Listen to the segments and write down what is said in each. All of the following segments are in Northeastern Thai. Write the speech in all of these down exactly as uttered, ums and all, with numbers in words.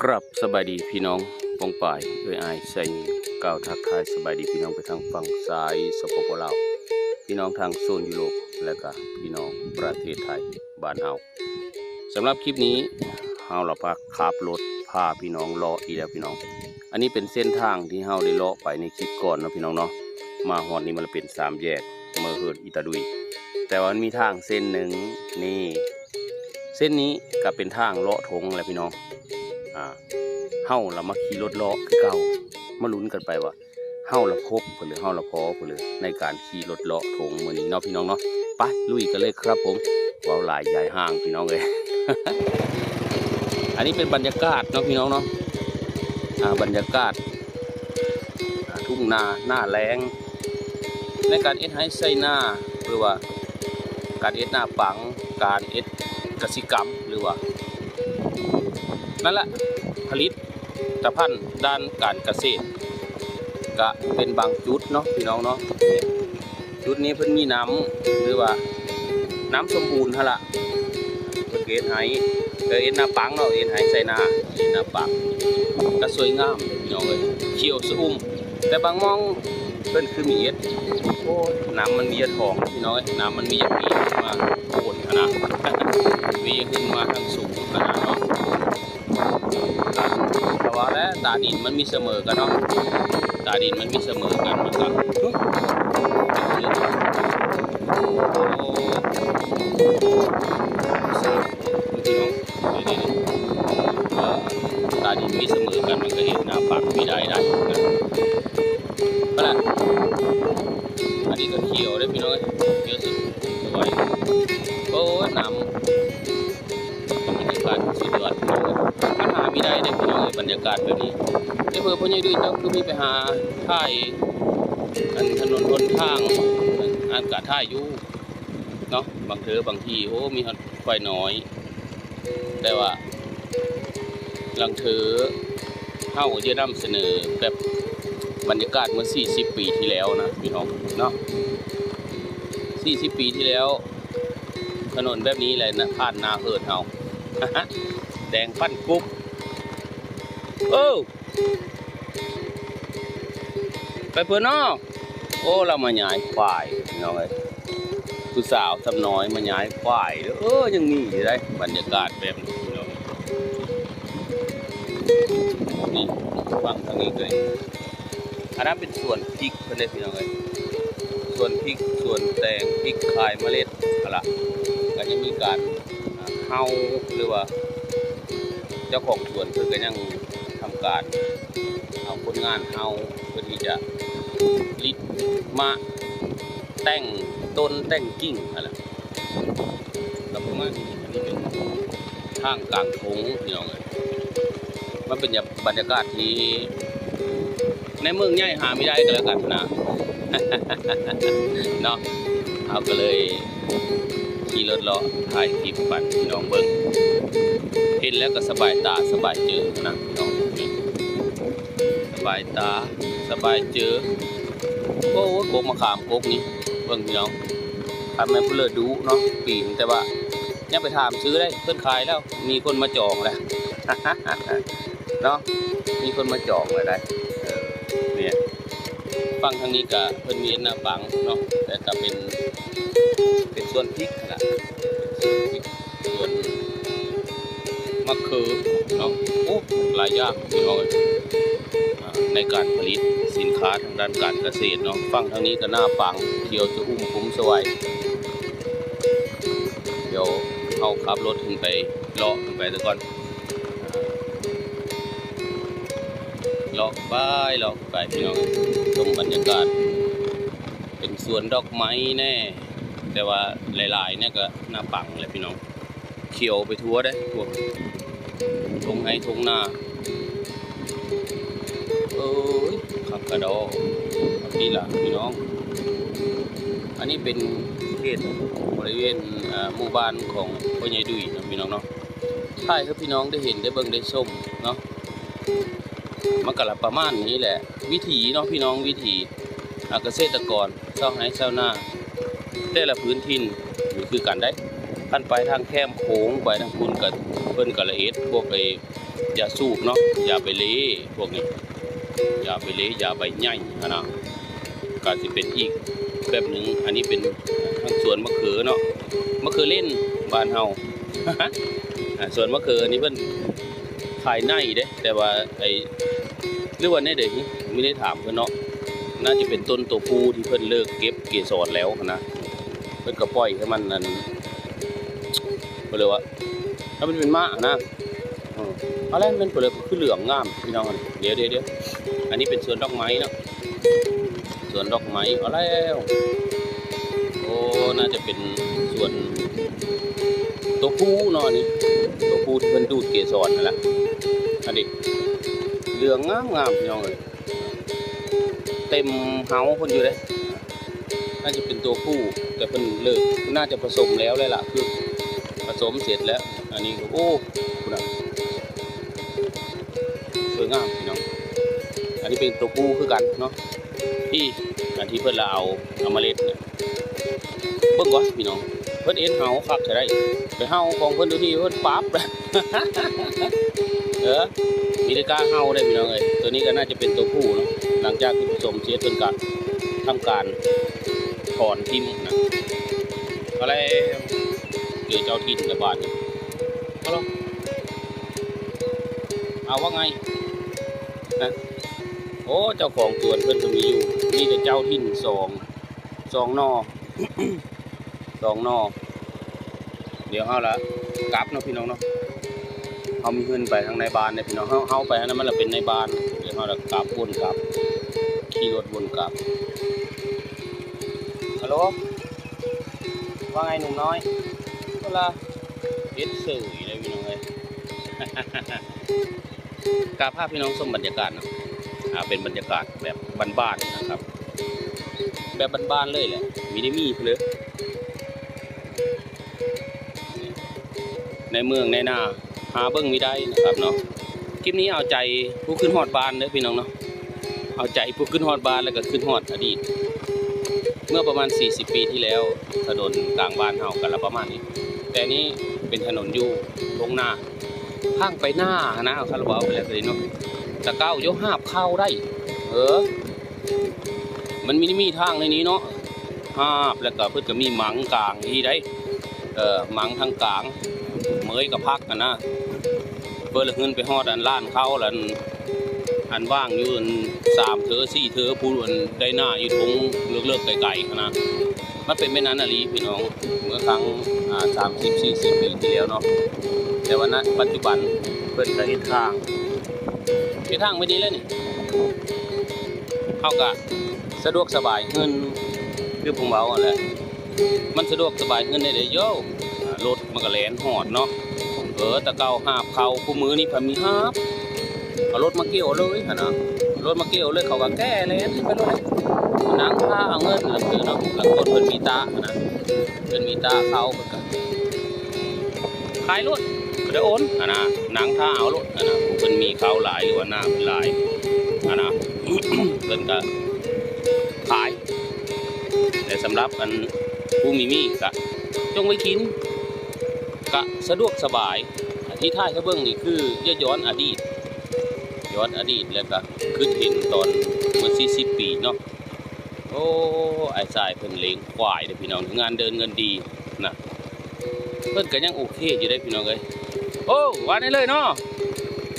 ครับ สบายดีพี่น้องปองปาย เอ้ยอ้ายไซนี กล่าวทักทายสบายดีพี่น้องไปทางฝั่งซ้าย สปป ลาว พี่น้องทางโซนยุโรป และก็พี่น้องประเทศไทยบ้านเฮา สำหรับคลิปนี้ เฮาละพาขับรถพาพี่น้องเลาะอีกแล้วพี่น้อง อันนี้เป็นเส้นทางที่เฮาได้เลาะไปในคลิปก่อนเนาะพี่น้องเนาะ มาฮอดนี่มันละเป็นสามแยกเมืองเฮิร์ตอิตาดุย แต่ว่ามันมีทางเส้นหนึ่งนี่ เส้นนี้ก็เป็นทางเลาะทงแหละพี่น้อง อ่า เฮาละมาขี่รถเลาะคือเก่า มาลุ้นกันไปว่า เฮาละพบเพิ่นหรือเฮาละพ้อเพิ่นหรือในการขี่รถเลาะทงมื้อนี้เนาะพี่น้องเนาะ ไปลุยกันเลยครับผม เว้าหลายยายห่างพี่น้องเอ้ย อันนี้เป็นบรรยากาศเนาะพี่น้องเนาะ อ่า บรรยากาศ อ่า ทุ่งนาหน้าแล้ง ในการเฮ็ดไร่ไถนา หรือว่าการเฮ็ดนาปัง การเฮ็ดกสิกรรม หรือว่า นั่นแหละ ผลิตภัณฑ์ด้านการเกษตร ก็เป็นบางจุดเนาะพี่น้องเนาะ จุดนี้เพิ่นมีน้ำ หรือว่าน้ำสมบูรณ์หั่นล่ะ เพิ่นก็เฮ็ดไร่ ก็เฮ็ดนาปังเนาะ เฮ็ดไร่ไถนา เฮ็ดนาปัง ก็สวยงามเลยพี่น้องเอ้ย เขียวชอุ่ม แต่บางหม่องเพิ่นคือมีเห็ด โอ้ย น้ำมันมีเห็ดหอมพี่น้องเอ้ย น้ำมันมีอย่างนี้มาโอนหั่นนะ มีอย่างอื่นมาทางสูงหั่นนะเนาะ แต่ว่าแล้วตาดินมันมีเสมอกันเนาะ ตาดินมันมีเสมอกัน มันก็ โอ้ พี่น้อง นี่ๆๆ เอ่อ ตาดินมีเสมอกัน มันก็เฮ็ดนาปังมีได้ได้นะ ก็ละ อันนี้ก็เขียวเด้อพี่น้องเอ้ย เขียวสุดสวย โอ้ย น้ำ บรรยากาศสุดยอดพี่น้องเอ้ย มันหามีได้เด้อพี่น้องเอ้ย บรรยากาศแบบนี้ แต่เพื่อพ่อใหญ่ดุยเจ้าคือมีไปหาถ่าย อันถนนหนทาง อันกะถ่ายอยู่เนาะ บางเทื่อบางที โอ้ มีฮอดควายน้อย แต่ว่า ลางเทื่อเฮาก็จะนำเสนอแบบบรรยากาศเมื่อสี่สิบปีที่แล้วนะพี่น้องเนาะ สี่สิบปีที่แล้ว ถนนแบบนี้แหละนะ ผ่านหน้าเฮือนเฮา แดงปั้นกุ๊บ เออ ไปเพิ่นเนาะ โอ้ เรามาย้ายควายพี่น้องเอ้ย ผู้สาวซ้ำน้อยมาย้ายควายเด้อ เออ ยังมีอยู่ได้บรรยากาศแบบนี้พี่น้อง นี่ ฟังทางนี้เลย อันนั้นเป็นสวนพริกเพิ่นเด้อพี่น้องเอ้ย สวนพริก สวนแตง พริกขายเมล็ด หั่นล่ะ ก็ยังมีการ อ่า เฮา หรือว่า เจ้าของสวนเพิ่นก็ยังทำการ เอาคนงานเฮา เพื่อที่จะริดมาแต่งต้นแต่งกิ่งหั่นล่ะ ก็ประมาณนี้ อันนี้เป็นทางกลางทงพี่น้องเอ้ย มันเป็นบรรยากาศที่ ในเมืองใหญ่หาไม่ได้ก็แล้วกันนะ เนาะ เฮาก็เลยขี่รถเลาะถ่ายคลิปปันพี่น้องเบิ่ง เห็นแล้วก็สบายตาสบายเจอนะพี่น้อง สบายตาสบายเจอ โอ้ย กกมะขามกกนี้ เบิ่งพี่น้อง คันแม่นผู้เลิศดุเนาะ ปีน แต่ว่ายังไปถามซื้อได้ เพิ่นขายแล้ว มีคนมาจองแล้ว เนาะ มีคนมาจองแล้วได้ เออ เนี่ย ฝั่งทางนี้ก็เพิ่นมีนาปังเนาะ แต่ก็เป็น เป็นสวนพริกหั่นล่ะ เป็นสวนพริก สวนมะเขือเนาะ โอ้ หลายอย่างพี่น้องเอ้ย อ่า ในการผลิตสินค้าทางด้านการเกษตรเนาะ ฝั่งทางนี้ก็นาปัง เขียวชอุ่ม คุ้มสวัย เดี๋ยวเฮาขับรถขึ้นไป เลาะขึ้นไปซะก่อน เลาะไป เลาะไปพี่น้อง ชมบรรยากาศ เป็นสวนดอกไม้แน่ แต่ว่าหลายๆเนี่ยก็นาปังแหละพี่น้อง เขียวไปทั่วเด้ พวกทงไฮ่ทงนา เอ้ย คักกะดอ นี่ล่ะพี่น้อง อันนี้เป็นเขตบริเวณ อ่า หมู่บ้านของพ่อใหญ่ดุยนะพี่น้องเนาะ ถ่ายให้พี่น้องได้เห็นได้เบิ่งได้ชมเนาะ มันก็ละประมาณนี้แหละ วิถีเนาะพี่น้อง วิถี อ่า เกษตรกร ชาวไร่ชาวนา แต่ละพื้นถิ่นบ่คือกันได้ คันไปทางแคมโขงไปทางพุ้นก็ เพิ่นก็ละเอียด พวกไอ้ ยาสูบเนาะ ยาใบเล่ พวกนี้ ยาใบเล่ ยาใบใหญ่หั้นนะ ก็สิเป็นอีกแบบหนึ่ง อันนี้เป็นทางสวนมะเขือเนาะ มะเขือเล่นบ้านเฮา อ่า สวนมะเขือนี่เพิ่นขายในเด้ แต่ว่าไอ้ หรือว่าแนวใด ไม่ได้ถามเพิ่นเนาะ น่าจะเป็นต้นตัวผู้ที่เพิ่นเลิกเก็บเกสรแล้วหั้นนะ เพิ่นก็ปล่อยให้มันนั่น เพิ่นเรียกว่า ถ้ามันเป็นม้าหั้นนะ อืม เอาแล้วมันเปลือกคือเหลืองงามพี่น้อง เดี๋ยวเดี๋ยวเดี๋ยว อันนี้เป็นสวนดอกไม้เนาะ สวนดอกไม้ เอาแล้ว โอ้ น่าจะเป็นสวนตัวผู้เนาะ อันนี้ ตัวผู้ที่เพิ่นดูดเกสรนั่นแหละ อันนี้ เหลืองงามงามพี่น้องเอ้ย เต็มเฮาเพิ่นอยู่เด้ น่าจะเป็นตัวผู้ แต่เพิ่นเลิก น่าจะผสมแล้วเลยล่ะ คือผสมเสร็จแล้ว อันนี้ก็ โอ้ พุ้นน่ะ สวยงามพี่น้อง อันนี้เป็นตัวผู้คือกันเนาะ ที่อันที่เพิ่นละเอา เอาเมล็ดเนี่ย เบิ่งก่อนพี่น้อง เพิ่นเอ็ดเฮาคักเท่าใด ไปเฮาของเพิ่นดูที่เพิ่นปรับ เออ มีแต่กล้าเฮาได้พี่น้องเอ้ย ตัวนี้ก็น่าจะเป็นตัวผู้เนาะ หลังจากที่ผสมเสร็จเพิ่นก็ทำการถอนทิ่มนะ ก็แล้ว เจอเจ้าถิ่นละบาดนี้ ฮัลโหล เอาว่าไง นะ โอ้ เจ้าของสวนเพิ่นก็มีอยู่ มีแต่เจ้าถิ่นสอง สองหน่อ สองหน่อ เดี๋ยวเฮาละกลับเนาะพี่น้องเนาะ เฮามีเฮือนไปทางในบ้านเนี่ยพี่น้อง เฮา เฮาไปทางนั้นมันละเป็นในบ้าน เดี๋ยวเฮาละกลับวนกลับ ขี่รถวนกลับ ฮัลโหล ว่าไงหนุ่มน้อย ก็ละ เฮ็ดเสยเลยพี่น้องเอ้ย กะพาพี่น้องชมบรรยากาศเนาะ อ่า เป็นบรรยากาศแบบบ้านๆนะครับ แบบบ้านๆเลยแหละ มีได้มีเพนเลย ในเมืองในนา หาเบิ่งมีได้นะครับเนาะ คลิปนี้เอาใจผู้ขึ้นฮอดบ้านเด้อพี่น้องเนาะ เอาใจผู้ขึ้นฮอดบ้านแล้วก็ขึ้นฮอดอดีต เมื่อประมาณสี่สิบปีที่แล้ว ถนนกลางบ้านเฮาก็ละประมาณนี้ แต่นี้เป็นถนนอยู่ลงนา ทางไปนาหั้นนะ คันว่าเอาไปแล้วก็ดีเนาะ แต่เก่าโยหาบเข้าได้ เออ มันมี มีทางในนี้เนาะ หาบแล้วก็เพิ่นก็มีหมังกลางอีได้ เออ หมังทางกลาง เมยกับพักกันนะ เพิ่นละเฮือนไปฮอดอันร้านเขาแล้วอัน อันว่างอยู่อันสามเทือสี่เทือ ผู้อันได้หน้าอยู่ทงเลิกๆไกลๆหั้นนะ มันเป็นแบบนั้นอะลีพี่น้อง เมื่อครั้ง อ่า สามสิบสี่สิบปีที่แล้วเนาะ แต่ว่าณปัจจุบันเพิ่นก็เฮ็ดทาง เฮ็ดทางไว้ดีแล้วนี่ เฮาก็สะดวกสบายเฮือน คือผมเว้าหั่นแหละ มันสะดวกสบายเฮือนได้เด้โย อ่า รถมันก็แล่นฮอดเนาะ เออ แต่เก่าหาบเข้า คู่มื้อนี้พันมีหาบ เอารถมาเกี่ยวเลยหั่นนะ รถมาเกี่ยวเลย เขาก็แก้แล่นไปเลย นั่งท่าเอาเงินหลังคือเนาะ หลังคนเพิ่นมีตาหั่นนะ เพิ่นมีตาเข้าเพิ่นก็ขายรถ บ่ได้โอนหั่นนะ นั่งท่าเอารถหั่นนะ เพิ่นมีเข้าหลายหรือว่าหน้าเพิ่นหลายหั่นนะ เพิ่นก็ขาย แต่สำหรับอันผู้มีมีก็จงไว้กิน ก็สะดวกสบาย ที่ถ่ายให้เบิ่งนี่คือย้อนอดีต ย้อนอดีตแล้วก็คิดเห็นตอนเมื่อสี่สิบปีเนาะ โอ้ อ้ายชายเพิ่นเลี้ยงควายเด้อพี่น้อง งานเดินเงินดีนะ เพิ่นก็ยังโอเคอยู่เด้อพี่น้องเอ้ย โอ้ ว่าได้เลยเนาะ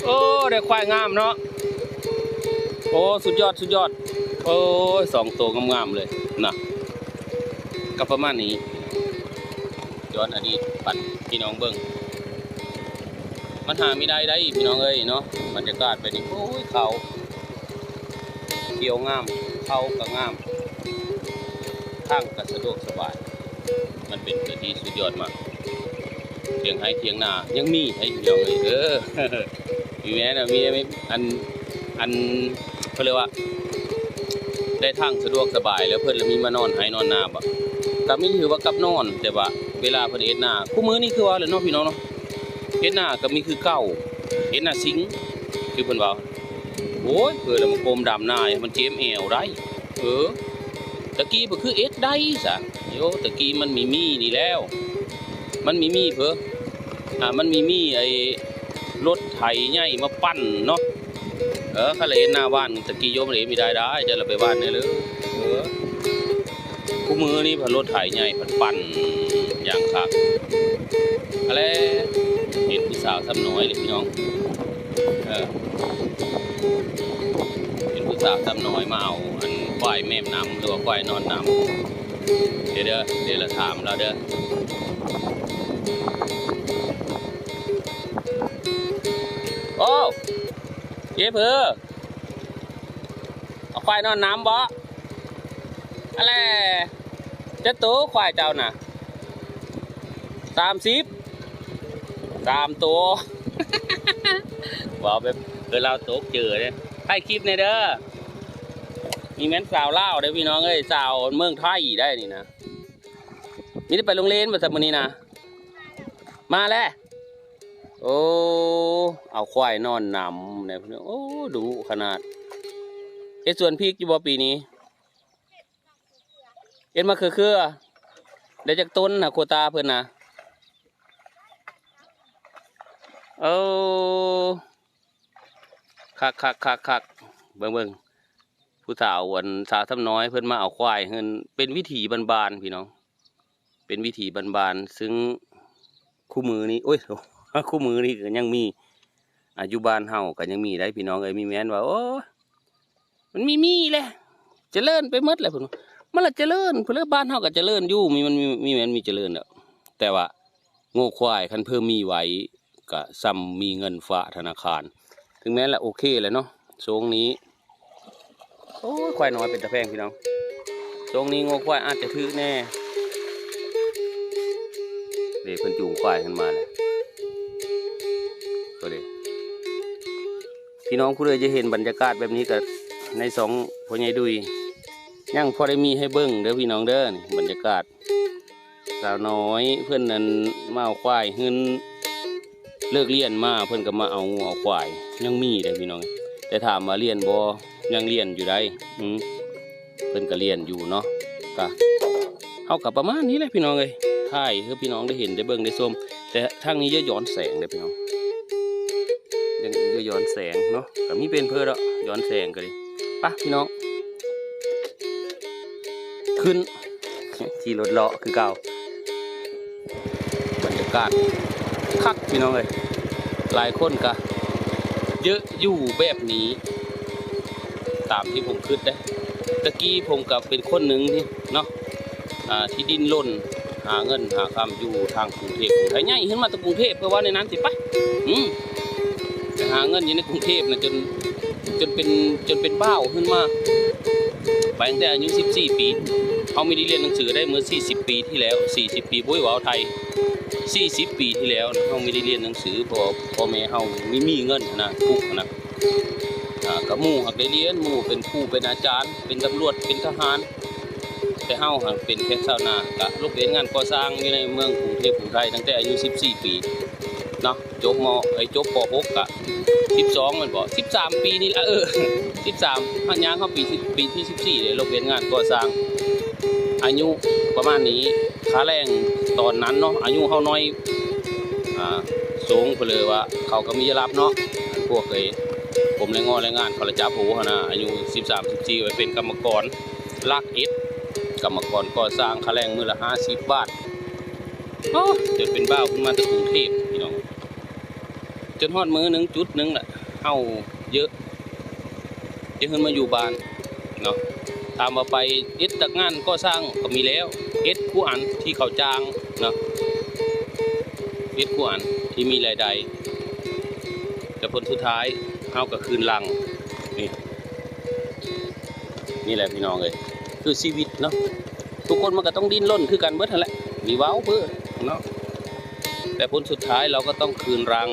โอ้ ได้ควายงามเนาะ โอ้ สุดยอด สุดยอด โอ้ย สองตัวงามๆเลยนะ ก็ประมาณนี้ ย้อนอดีตปันพี่น้องเบิ่ง มันหาไม่ได้ได้พี่น้องเอ้ยเนาะ บรรยากาศแบบนี้ โอ้ย เข้าเขียวงาม เข้าก็งาม ทางก็สะดวกสบาย มันเป็นพื้นที่สุดยอดมาก เถียงไฮ่เถียงนา ยังมีให้พี่น้องเอ้ย เออ มีแม่นะ มี มี อัน อัน เขาเรียกว่า ได้ทางสะดวกสบาย แล้วเพิ่นละมีมานอนไฮ่นอนนาบ่ ก็มีถือว่ากลับนอน แต่ว่าเวลาเพิ่นเฮ็ดนา คู่มื้อนี้คือว่าแหละเนาะพี่น้องเนาะ เฮ็ดนาก็มีคือเก่า เฮ็ดนาซิง คือเพิ่นว่า โอ้ย เพิ่นละมาโกมดำนา มันเจ็บแอวได้ เออ ตะกี้บ่คือเอ็ดได้ซะ โย ตะกี้มันมีมีนี่แล้ว มันมีมีเพิ่น อ่า มันมีมีไอ้ รถไถใหญ่มาปั่นเนาะ เออ คันละเฮ็ดหน้าบ้านตะกี้โยมเลยมีรายได้ จะละไปบ้านได้เลย เออ คู่มื้อนี้พัดรถไถใหญ่พัดปั่นอย่างคัก อะไร เห็นผู้สาวซ้ำน้อยเลยพี่น้อง เออ เห็นผู้สาวซ้ำน้อยมาเอาอันควายแม่น้ำหรือว่าควายนอนน้ำ เดี๋ยวเด้อ เดี๋ยวละถามเราเด้อ โอ้ เจ๊เผือ เอาควายนอนน้ำบ่ อะไร จักโตควายเจ้าน่ะ สามสิบ สามโต ว้าว แบบ เออ ลาวตกเจอเนี่ย ถ่ายคลิปแหน่เด้อ มีแม่นสาวลาวเด้อพี่น้องเอ้ย สาวเมืองไทยได้นี่นะ มีได้ไปโรงเรียนบ่ซะมื้อนี้นะ มาแล้ว โอ้ เอาควายนอนน้ำเนี่ย โอ้ ดุขนาด เฮ็ดสวนพริกอยู่บ่ปีนี้ เฮ็ดมะเขือเขือ ได้จักต้นนะ โควตาเพิ่นนะ เออ คักคักคักคัก เบิ่งเบิ่ง ผู้สาวอันสาวซ้ำน้อยเพิ่นมาเอาควายเพิ่น เป็นวิถีบ้านๆ พี่น้อง เป็นวิถีบ้านๆ ซึ่งคู่มื้อนี้ โอ้ย คู่มื้อนี้ก็ยังมี อ่ะ อยู่บ้านเฮาก็ยังมีได้พี่น้องเอ้ย มีแม่นว่า โอ้ย มันมี มีแหละ เจริญไปหมดแหละเพิ่นว่า มันละเจริญ เพิ่นละ บ้านเฮาก็เจริญอยู่ มี มันมี มีแม่นมีเจริญแล้ว แต่ว่างัวควายคันเพิ่มมีไว้ ก็ส่ำมีเงินฝากธนาคาร ถึงแม้นละโอเคแหละเนาะ ช่วงนี้ โอ้ย ควายน้อยเป็นตาแพงพี่น้อง ช่วงนี้งัวควายอาจจะถืกแหน่ เด้ เพิ่นจูงควายขึ้นมาแล้ว ตัวเด้ พี่น้องผู้ใดจะเห็นบรรยากาศแบบนี้ก็ในช่องพ่อใหญ่ดุย ยังพอได้มีให้เบิ่งเด้อพี่น้องเด้อ นี่บรรยากาศ สาวน้อยเพิ่นนั้นมาเอาควายหื้น เลิกเรียนมาเพิ่นก็มาเอางัวเอาควาย ยังมีเด้อพี่น้อง แต่ถามว่าเรียนบ่ ยังเรียนอยู่ได้ อืม เพิ่นก็เรียนอยู่เนาะ ก็ เฮาก็ประมาณนี้แหละพี่น้องเอ้ย ถ่ายให้พี่น้องได้เห็นได้เบิ่งได้ชม แต่ทางนี้อย่าย้อนแสงเด้อพี่น้อง อย่า อย่าย้อนแสงเนาะ ก็มีเป็นเพิ่นดอก ย้อนแสงก็ดี ไปพี่น้อง ขึ้น ขี่รถเลาะคือเก่า บรรยากาศคักพี่น้องเอ้ย หลายคนก็เยอะอยู่แบบนี้ ตามที่ผมคิดนะ ตะกี้ผมก็เป็นคนหนึ่งที่เนาะ อ่า ที่ดิ้นรนหาเงินหาคำอยู่ทางกรุงเทพฯ ไทยใหญ่ขึ้นมาแต่กรุงเทพฯ เพื่อว่าในนั้นสิไป อืม ไปหาเงินอยู่ในกรุงเทพฯนะ จน จนเป็น จนเป็นบ่าวขึ้นมา ไปตั้งแต่อายุสิบสี่ปี เฮามีได้เรียนหนังสือได้เมื่อสี่สิบปีที่แล้ว สี่สิบปี โอ้ย เว้าไทย สี่สิบปีที่แล้วนะ เฮามีได้เรียนหนังสือ เพราะพ่อแม่เฮามี มีเงินนะ ทุกข์นะ อ่า ก็หมู่หักได้เรียน หมู่เป็นครูเป็นอาจารย์ เป็นตำรวจ เป็นทหาร แต่เฮาหักเป็นแค่ชาวนา ก็ลงไปเฮ็ดงานก่อสร้างอยู่ในเมืองกรุงเทพฯ กรุงไทย ตั้งแต่อายุสิบสี่ปี เนาะ จบ ม.- เอ้ย จบ ป.หก กะ สิบสอง แม่นบ่ สิบสามปีนี่ละ เออ สิบสาม ฮอดยามเฮาปีสิบ ปีที่สิบสี่เลย ลงไปเฮ็ดงานก่อสร้าง อายุประมาณนี้ ค่าแรงตอนนั้นเนาะ อายุเฮาน้อย อ่า สูงไปเลยว่า เขาก็มีรายรับเนาะ พวกไอ้กรมแรงงาน แรงงานเขาละจับโหหั้นนะ อายุสิบสาม สิบสี่ ไปเป็นกรรมกร หลักเอ็ด กรรมกรก่อสร้าง ค่าแรงมื้อละห้าสิบบาท โอ้ จนเป็นบ่าวขึ้นมาแต่กรุงเทพฯ พี่น้อง จนฮอดมื้อหนึ่งจุดหนึ่งแหละ เฮาเยอะ จะขึ้นมาอยู่บ้านเนาะ ถามว่าไปเฮ็ดแต่งานก่อสร้างก็มีแล้ว เฮ็ดคู่อันที่เขาจ้างเนาะ เฮ็ดคู่อันที่มีรายได้ แต่ผลสุดท้ายเฮาก็คืนหลัง นี่ นี่แหละพี่น้องเอ้ย คือชีวิตเนาะ ทุกคนมันก็ต้องดิ้นรนคือกันเบิดหั้นแหละ มีเว้าเพื่อเนาะ แต่ผลสุดท้ายเราก็ต้องคืนหลัง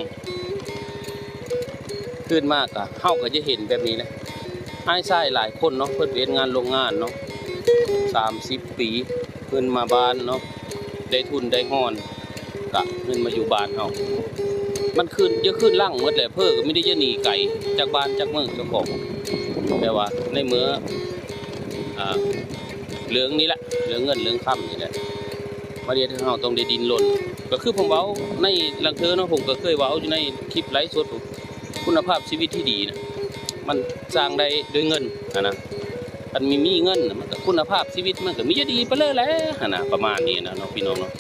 คืนมากะ เฮาก็จะเห็นแบบนี้แหละ อ้ายชายหลายคนเนาะ เพิ่นไปเฮ็ดงานโรงงานเนาะ สามสิบปี เพิ่นมาบ้านเนาะ ได้ทุนได้ฮอน กะขึ้นมาอยู่บ้านเฮา มันคืน จะคืนหลังหมดแหละ เพิ่นก็มีแต่จะหนีไกลจากบ้านจากเมืองเจ้าของ แต่ว่าในเมื่อ อ่า เรื่องนี้แหละ เรื่องเงินเรื่องคำนี่แหละ มาเฮ็ดให้เฮาต้องได้ดิ้นรน ก็คือผมเว้าในลางเทื่อเนาะ ผมก็เคยเว้าอยู่ในคลิปไลฟ์สดผม คุณภาพชีวิตที่ดีนะ มันสร้างได้ด้วยเงินหั้นนะ คันมี มีเงินน่ะ มันก็คุณภาพชีวิตมันก็มีจะดีไปเลยแหละหั้นนะ ประมาณนี้นะเนาะพี่น้องเนาะ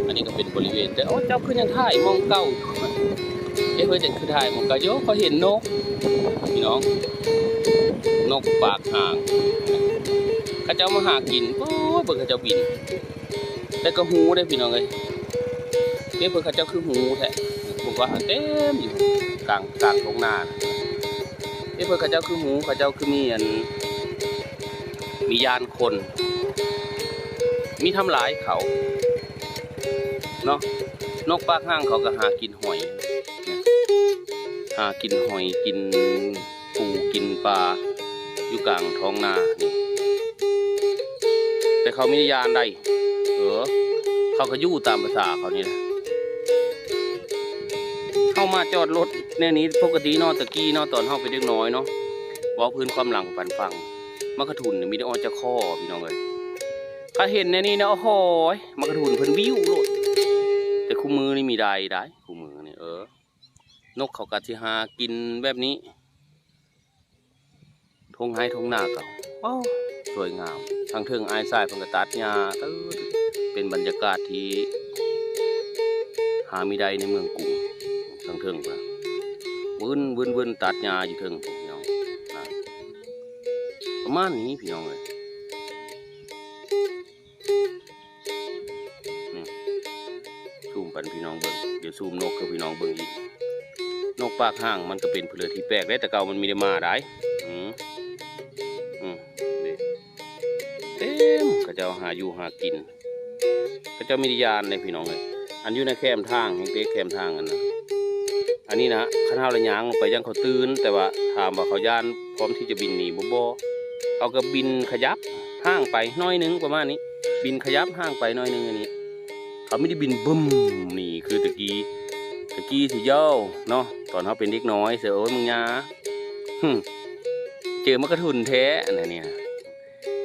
อันนี้ก็เป็นบริเวณ แต่ โอ้ เจ้าคือยังถ่ายหม่องเก่า เอ๊ะ เพิ่นจั่งคือถ่ายหม่องเก่าอยู่ ข้อยเห็นนก พี่น้อง นกปากห่าง เขาเจ้ามาหากิน โอ้ย เบิ่งเขาเจ้าบิน แต่ก็ฮู้เด้พี่น้องเอ้ย เอ๊ะ เพิ่นเขาเจ้าคือฮู้แท้ ผมว่าเต็มอยู่กลาง กลางทุ่งนาน่ะ เอ๊ะ เพิ่นเขาเจ้าคือฮู้ เขาเจ้าคือมีอัน มีญาณคน มีทำลายเขา เนาะ นกปากห่างเขาก็หากินหอย หากินหอย กินปู กินปลา อยู่กลางท้องนานี่ แต่เขามีญาณได้ เออ เขาก็อยู่ตามภาษาเขานี่แหละ เฮามาจอดรถแนวนี้ปกติเนาะ ตะกี้เนาะ ตอนเฮาเป็นเด็กน้อยเนาะ เว้าพื้นความหลังปันฟัง หมากกระทุนนี่มีแต่ออกจากคอพี่น้องเอ้ย คันเห็นแนวนี้นะ โอ้โหย หมากกระทุนเพิ่นวิวโลด แต่คู่มื้อนี่มีได้ได้ คู่มื้อนี่ เออ นกเขาก็สิหากินแบบนี้ ทุ่งไร่ทุ่งนาก็ โอ้ สวยงาม ทางเทิงอ้ายชายเพิ่นก็ตัดหญ้า เออ เป็นบรรยากาศที่หามิได้ในเมืองกรุง ทางเทิงพุ้นน่ะ วืน วืน วืน ตัดหญ้าอยู่เทิงพุ้นพี่น้อง นะ ประมาณนี้พี่น้องเอ้ย นี่ ซูมปันพี่น้องเบิ่ง เดี๋ยวซูมนกให้พี่น้องเบิ่งอีก นกปากห่างมันก็เป็นเรื่องที่แปลกเด้ แต่เก่ามันมีแต่หมาได้ อืม อืม นี่ เต็ม เขาเจ้าหาอยู่หากิน เขาเจ้ามีแต่ญาณเลยพี่น้องเอ้ย อันอยู่ในแคมทาง แห่งเตะแคมทางอันนั้น อันนี้นะ คันเฮาละย่างลงไปย่านเขาตื่น แต่ว่าถามว่าเขาย้านพร้อมที่จะบินหนีบ่ บ่ เขาก็บินขยับห่างไปหน่อยหนึ่งประมาณนี้ บินขยับห่างไปหน่อยหนึ่งอันนี้ เขาไม่ได้บินบึ้มหนีคือตะกี้ ตะกี้สิเย้าเนาะ ตอนเฮาเป็นเด็กน้อยเสีย โอ้ย มึงยา หึ เจอหมากกระทุนแท้อันนี้นะ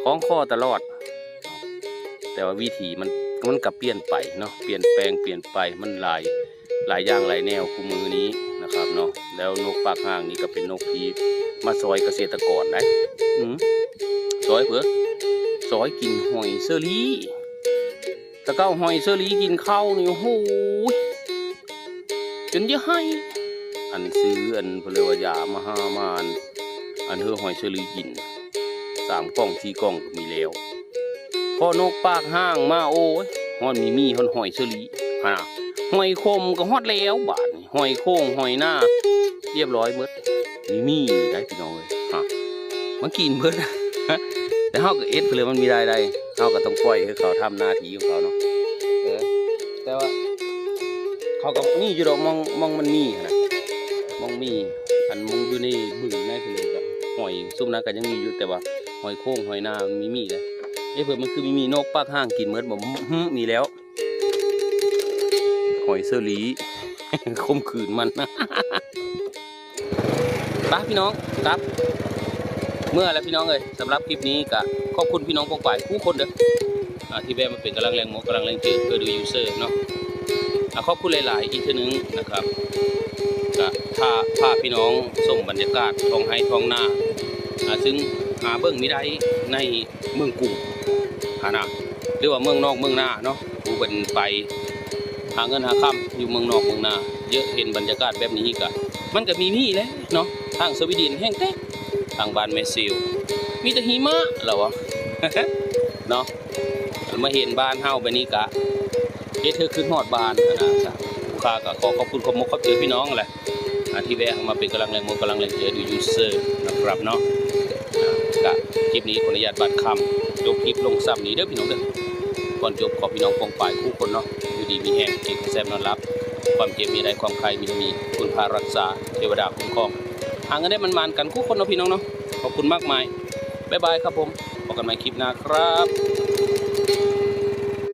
คล้องคอตลอด แต่ว่าวิถีมัน มันก็เปลี่ยนไปเนาะ เปลี่ยนแปลง เปลี่ยนไป มันหลาย หลายอย่างหลายแนวคู่มื้อนี้นะครับเนาะ แล้วนกปากห่างนี่ก็เป็นนกที่มาซอยเกษตรกรได้ อืม ซอยเผลอ ซอยกินหอยเชอรี่ แต่เก่าหอยเชอรี่กินข้าวนี่ โอ้โหย จนเยอะให้ อันซื้ออันเพิ่นเรียกว่ายามาหามาอัน อันเฮือหอยเชอรี่กิน สามกล่องสี่กล่องก็มีแล้ว พอนกปากห่างมา โอ้ย ฮอดมี มีฮอดหอยเชอรี่ ฮะ หอยขมก็ฮอดแล้วบาดนี้ หอยโข่งหอยนา เรียบร้อยเบิด มี มีได้พี่น้องเอ้ย ฮะ มากินเบิด แต่เฮาก็เอ็ดไปเลย มันมีรายได้ เฮาก็ต้องปล่อยให้เขาทำหน้าที่ของเขาเนาะ เออ แต่ว่า เขาก็มีอยู่ดอก มอง มองมันมีหั้นนะ มองมี อันมองอยู่ในบึงในทะเลก็หอยซุมนั้นก็ยังมีอยู่ แต่ว่าหอยโข่งหอยนามันมี มีแล้ว เอ๊ะ เพิ่นมันคือมี มีนกปากห่างกินเบิดบ่ หึ มีแล้ว หอยเชอรี่ ข่มขืนมัน ไปพี่น้อง ครับ เมื่อแล้วพี่น้องเอ้ย สำหรับคลิปนี้ก็ขอบคุณพี่น้องปองปายทุกคนเด้อ อ่า ที่แวะมาเป็นกำลังแรงหมอกกำลังแรงเจิดเพื่อดูยูเซอร์เนาะ อ่า ขอบคุณหลายๆ อีกเทื่อนึงนะครับ ก็พา พาพี่น้องชมบรรยากาศท้องไร่ท้องนา อ่า ซึ่งหาเบิ่งมิได้ในเมืองกรุงหั้นนะ หรือว่าเมืองนอกเมืองนาเนาะ ผู้เพิ่นไปหาเงินหาคำอยู่เมืองนอกเมืองนา เยอะ เห็นบรรยากาศแบบนี้ก็ มันก็มี มีแหละเนาะ ทางสวีเดนแฮงแต๊ ทางบ้านแม่ซิว มีแต่หิมะแล้ววะ เนาะ มาเห็นบ้านเฮาแบบนี้ก็เฮ็ดให้คิดฮอดบ้านหั้นนะ จ้ะ ลูกค้าก็ขอขอบคุณขอบมกขอบใจพี่น้องแหละ อ่า ที่แวะมาเป็นกำลังแรงหมอกกำลังแรงเจิดดูยูเซอร์นะครับเนาะ อ่า ก็คลิปนี้ขออนุญาตบัดค่ำ จบคลิปลงส่ำนี้เด้อพี่น้องเด้อ ก่อนจบขอพี่น้องปองปายทุกคนเนาะ อยู่ดีมีแฮง กินแซ่บนอนหลับ ความเจ็บมีได้ ความไข้มีมี คุณพระรักษา เทวดาคุ้มครอง หาเงินได้มันๆ กันทุกคนเนาะพี่น้องเนาะ ขอบคุณมากมาย บ๊ายบายครับผม พบกันใหม่คลิปหน้าครับ